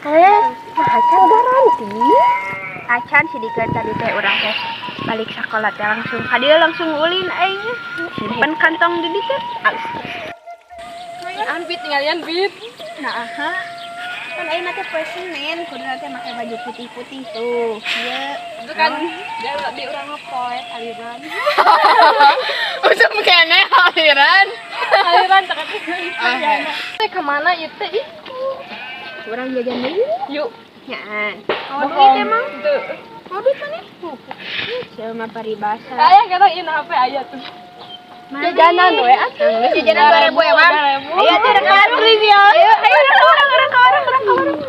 Nah acan garanti. Acan si dikeun tadi teh urang teh balik sekolah teh langsung ka dieu langsung ulin aing. Simpen kantong di ditu. An Bit tinggalian Bit. Nah, aha. Kan ayeuna teh poe Senin, kuduna teh make baju putih-putih tuh. Ieu Itu kan dia di urang mah poe aliran. Usum kene aliran. Aliran tak teh kemana ieu teh ih? Urang jajan deui. Yuk. Nyaan. Mau duit emang? Tuh. Mau duit mana? Sia mah paribasa. Aya kata ieu HP aya tuh. Jajanan we atuh. Jajanan 2000 emang. Ayo tuh rek warung. Ayo, ayo urang ka warung, urang ka warung, urang ka warung.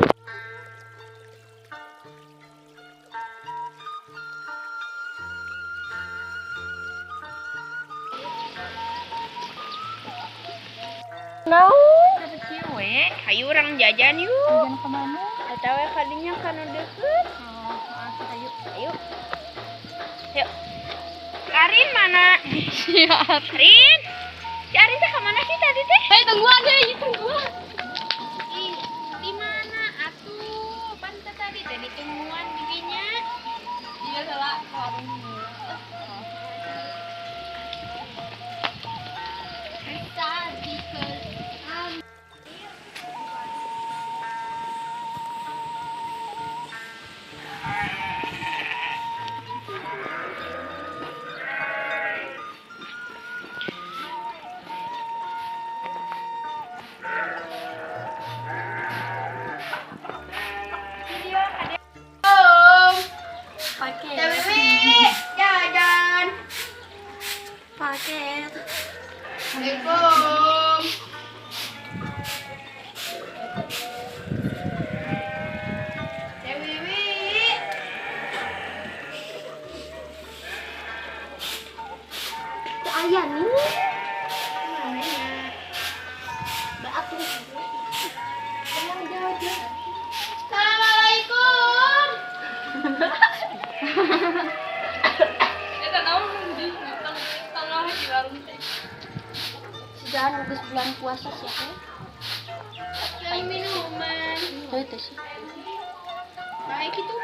Naon? We, hayu urang jajan yuk. Jajan kemana? Atau we kadinya kana deukeut. Oh, ayo. Ayo. Yuk. Arin mana? Siap. Arin? Si Arin teh kemana sih tadi teh? Hei, tungguan, hei, tungguan. Ih, di mana atuh? Pan teh tadi teh ditungguan giginya. Iya, salah ke warung. Paket. Dewi, jajan. Paket. Assalamualaikum. Dewi. Teu aya nih. Mana ya? Bae atuh. Emang jajan. Assalamualaikum. Eta naon di tengah di warung teh. Sejalan geus bulan puasa sih ya. Cai minuman. Oh itu sih. Baik itu.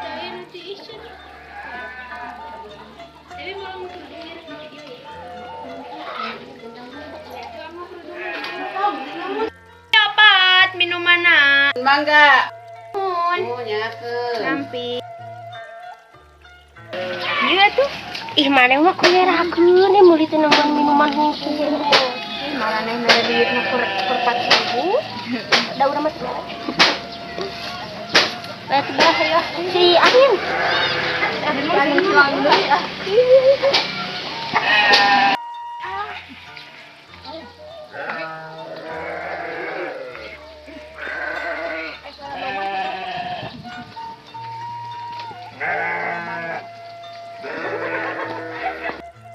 Cai nanti isin. Tapi mau kerudungnya video ya. Dapat minuman. Mangga. Mun. Oh, nyakeun. Nampi. Iya tuh. Ih maneh mah kunyerakeun eh meuli teh nembang minuman hungkul. Ih, malah neh mere duit mah kur 4000. Da urang mah teu mere. Bae teh bah ayo si Arin. Hilang deui ah.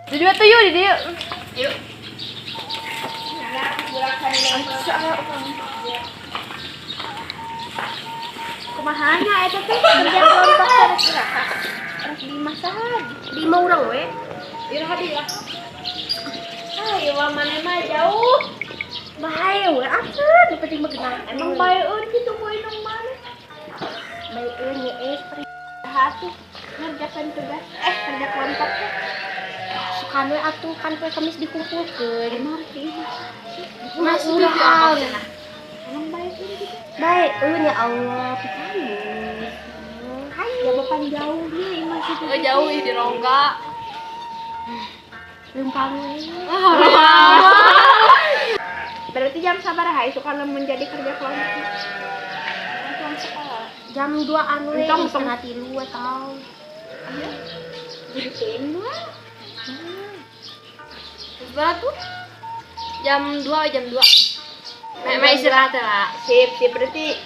Di dieu tuh yuk, di dieu. Yuk. Kumaha nya eta teh kerja kelompok rek iraha? Rek di masahan. Di imah urang we. Iraha di iraha. Ah, ieu mah maneh mah jauh. Bae we atuh, nu penting mah genah. Emang baeun kitu ku indung maneh. Baeun nyees Iraha tuh ngerjakan tugas kerja kelompok teh. Sukan we atuh kan poe Kamis dikumpulkeun. Emang rek di imah sih. Mas urang. Emang baeun gitu. Baeun ya Allah, pisan. Hayu. Ya bapan jauhnya imah situ. Oh, jauh ih di Rongga. Lempang we. Berarti jam sabaraha isuk kalau menjadi kerja kelompok? Pulang sekolah. Jam 2-an we, Entong, entong. setengah tilu atau. Iya. Jadi dua. Terus berapa tuh? Jam 2, jam 2. Mek istirahat lah. Sip, sip. Berarti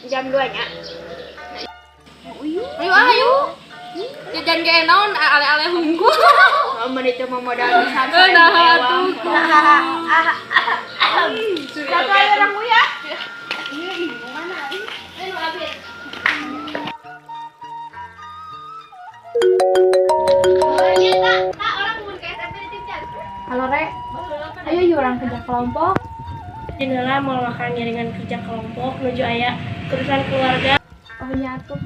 jam 2 nya. Ayo ayo. Jajan ge naon ale-ale hungkul. Oh, menit mau modal bisa. Nah, tuh. Satu ayo orang ya. Halo Re. Ayo yuk orang kerja kelompok. Jenela mau makan ngiringan kerja kelompok menuju aya Urusan keluarga. Oh iya tuh.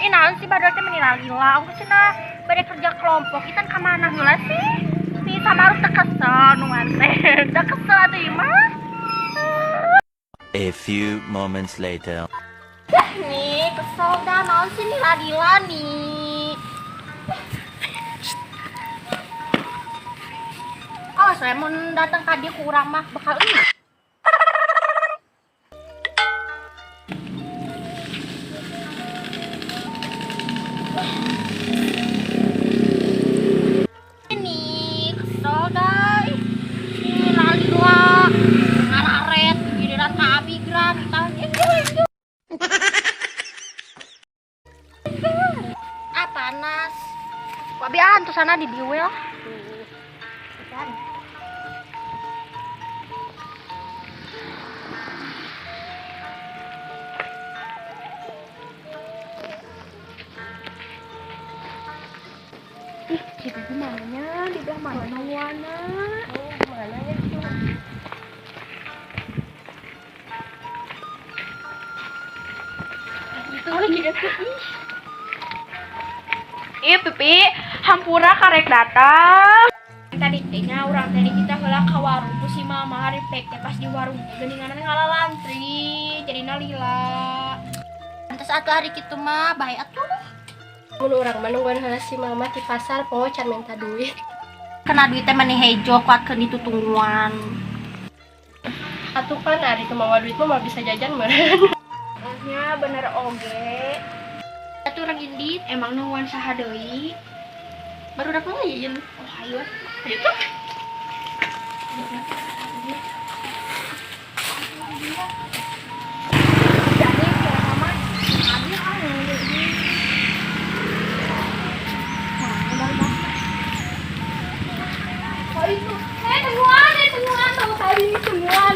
Ih, naon sih barudak teh meni lila. Ongkoh cenah bade kerja kelompok, itan ka mana heula sih? Nih sama harus teu kesel nungguan teh. Teu kesel atuh ieu mah. A few moments later. Nih, kesel dah naon sih nih lila nih. Oh, saya mau datang ka dieu ku urang mah bakal ini. Ini kesel dah. Ih, ini lalila ngararet giliran ka abi geran tah. Ah, panas. Ku abi ah entus sana di dieu we lah. Tuh. Kan. Ih, si Bibi mananya? Di belah mana nungguanna? Oh, mana ya tuh? Itu lagi itu. Ih. Ih, Pipi, hampura karek datang. Tadi teh nya urang teh kita heula ka warung ku si mama hari pek teh pas di warung teh geuningan ngalalantri jadina lila. Pantes atuh hari kitu mah bae atuh. Mun urang mah nungguan heula si mama di pasar poho can minta duit. Kena duit teh meni hejo kuatkeun ditutungguan. Atuh kan ari teu mawa duit mah bisa jajan meureun. Nya bener oge. Atuh urang indit Emang nungguan saha deui? Baru udah lain. Oh, ayo. Ayo tuh. Jadi mama abi ah nunggu di. Oh itu, tungguan, tahu tadi tungguan.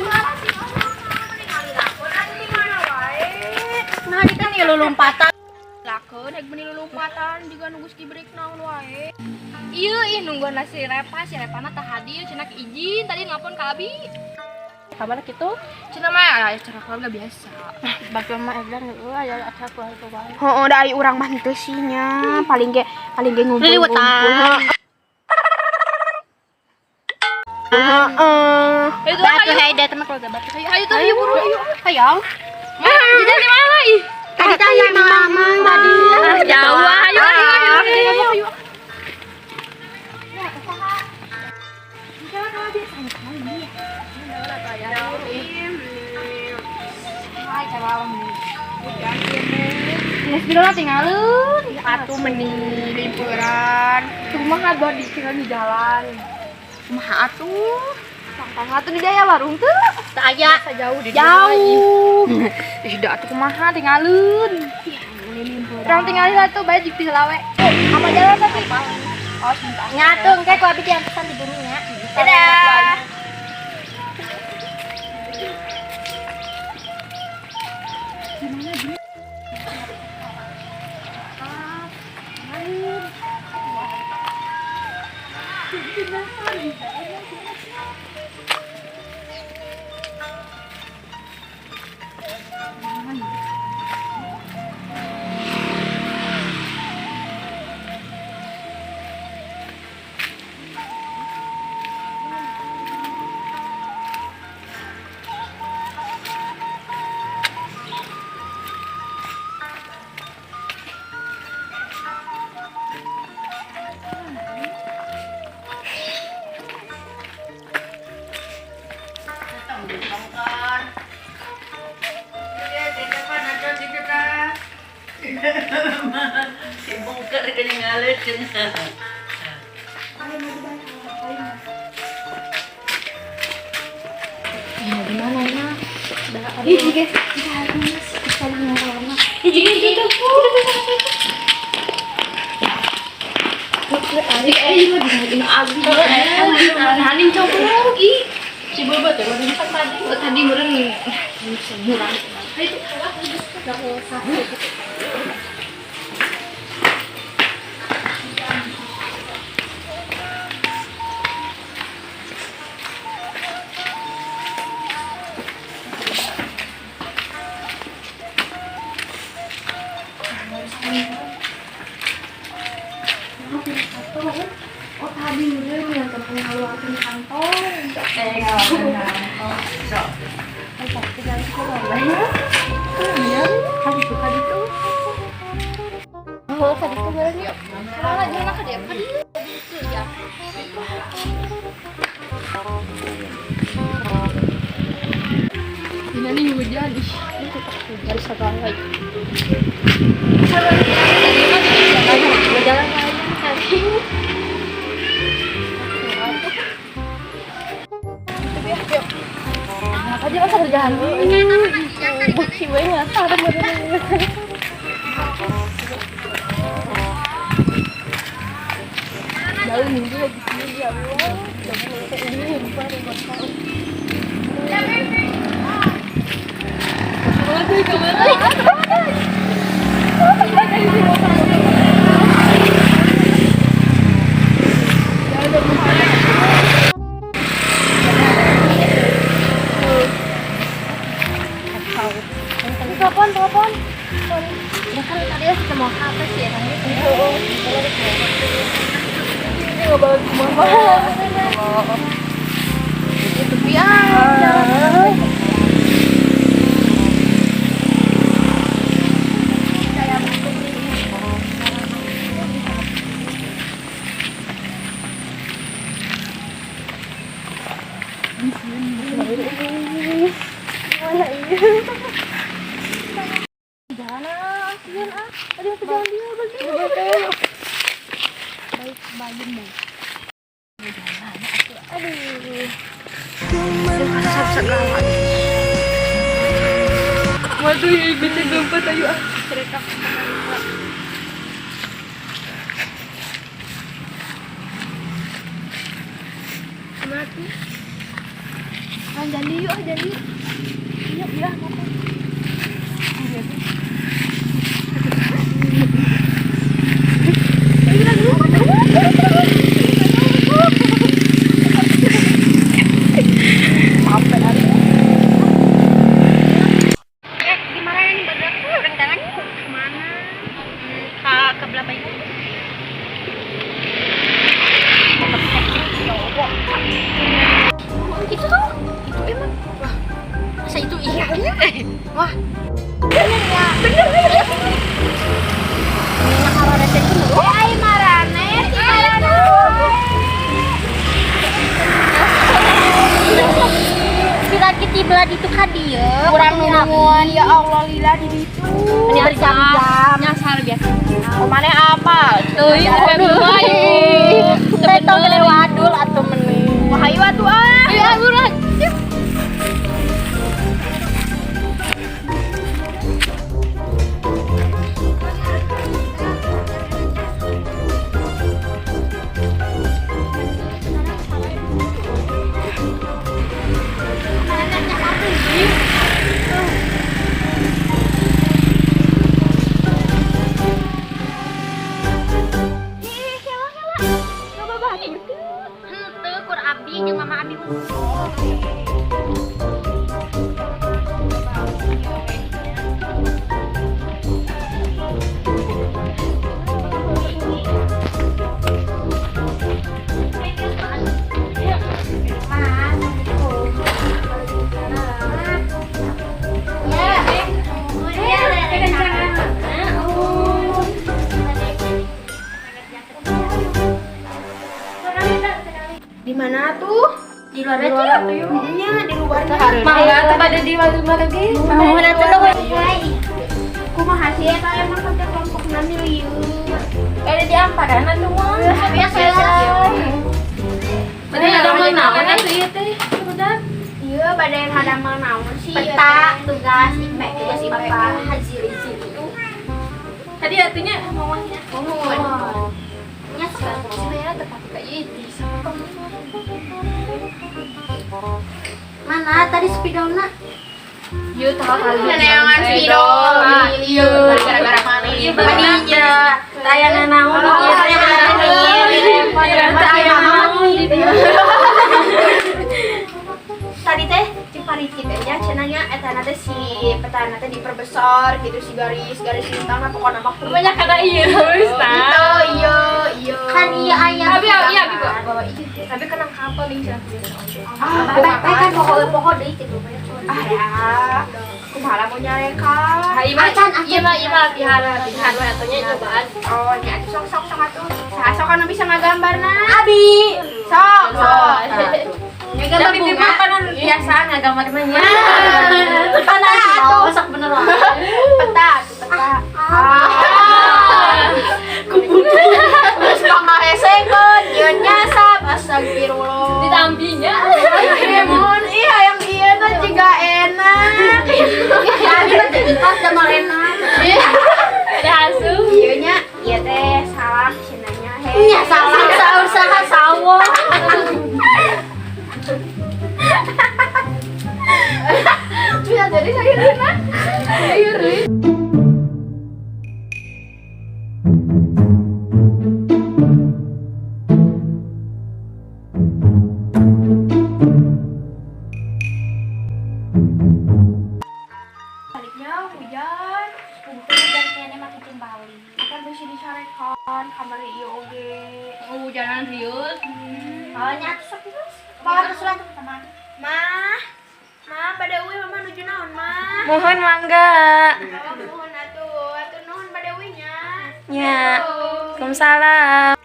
Nah, ini kan ya lulumpatan. Lakeun rek beuni lulumpatan juga nunggu ski break naon wae. Iya, ih nungguan si Repa, si Repana tah hadir cenah izin tadi nelpon ka abi. Kamana kitu? Cenah mah aya acara keluarga biasa. Batur mah edan heueuh aya acara keluarga wae. Heeh, da ai urang mah henteu sih nya. Paling ge ngumpul. Liliwetan. Heeh. Ayo tuh, Batu ayo. hei da teman keluarga batu. Ayo, ayo tuh, ayo buru, ayo. Hayang. Jajan di mana ih? Tadi tanya mama tadi. Ah, jauh, ayo, ayo, ayo, ayo, ayo. Geus biro tinggalun. Atuh meni liburan. Tuh mah buat di di jalan. Kumaha atuh? Tangtang atuh di daya warung tuh. Teu aya. Jauh di Jauh. Ih, da atuh kumaha tinggalun. Urang tinggalin atuh bae jik ti heula we. Apa jalan tapi? Oh, sebentar. Nya tuh engke ku abi diantesan di bumi nya. Dadah. Si bungkar ka ngalit Ih, guys, tadi meureun murah. Oh, tadi udah yang temen ngaluarkeun kantong. Ngaluarkeun kantong. Sok. Pasti jalan ke mana ya? Iya, kan itu kan itu. Oh, kan itu bareng yuk. Malah jalan ke dia. Itu ya. Ini nih hujan. Ih, ini tetap hujan segala. Jalan kali. Apa dia masa berjalan? Si gue nyasar bener. Jauh minggu lagi sini ya Allah. Ini lupa Telepon, telepon. Ya kan tadi kita mau apa sih ya? Ini nggak balik ke mama. Itu biar. Mana iya? Jalan ah, jalan ah. Tadi aku jalan dia, balik. Baik, bayun deh. Jalan, aduh. Aduh, segala. Waduh, ya baca dompet ayo ah. Cerita. Mati. Ah, jadi yuk, ah, jadi. Yuk, ya, apa? Gimana nih badak rencangan kemana? Ke belah bayi. Itu tuh, itu emang. Wah, masa itu iya? Wah, bener ya? Bener bener. Ay, marane, si marane. Kira tiba di itu ka dieu. Kurang nungguan ya Allah lila di ditu. Ini berjam-jam. Nyasar biasa. Kemana apa? Teuing bukan Teh tong gede wadul atuh meni. Wah, ayo atuh ah. Ayo buruan. Henteu kur abi jeung mama abi. Di mana tuh? Di luar aja yuk. Iya, di luar. Mangga teh bade di luar ge. Mana tuh dong? Kumaha sih eta emang kerja kelompokna lieu. Ada di amparan atuh mah. Biasa. Bade ngadamel naon atuh ieu teh? Budak. Iya, bade ngadamel naon sih? Peta tugas IP, tugas IP Haji Rizi. Tadi atunya mamahnya. Oh. Nya Sebenarnya tepat ka ieu di mana tadi spidolna? Ieu tah kali. Neangan spidol. Iya, gara-gara mana Ieu badinya. Taya nanaon ieu taya nanaon. Tadi teh ciparici teh nya cenah eta na teh si petana teh diperbesar gitu si garis-garis lintang pokokna mah Banyak kana ieu Gitu, iya, iya. Nonton nih cenah biasa oge. Ah, Bae kan poho-poho deui kitu bae. Ah ya. Kumaha lamun nyarekan? Ah, ieu mah ieu mah ieu mah latihan latihan we atuh nya cobaan. Oh, nya atuh sok sok sok atuh. Saha sok anu bisa ngagambarna? Abi. Sok, sok. Ngagambar Tapi bunga. mah kan biasa ngagambar mah nya. Panas atuh, sok bener wae. Peta, atuh peta. Ah. Terus pangahesekeun, nyeun nyasab, astagfirullah. Ditambinya. Mun iya yang iya tuh juga enak. Ya, abi mah teu ikhlas da mal enak. Ada hasil. Iya nya, iya teh salah cenanya he. Nya salah saur saha sawo. Bisa jadi saya Rina. Ayo. Baliknya hujan. Hujan kayaknya mah kicin balik. Akan bisa dicarekan kamar ieu oge. Hujanan rius. Oh, nya atuh sok terus. Bawa terus lah teman. Mah, mah pada uwi mama nuju naon mah? Mohon mangga. Oh, nuhun atuh, atuh nuhun pada uwi nya. Ya. Waalaikumsalam.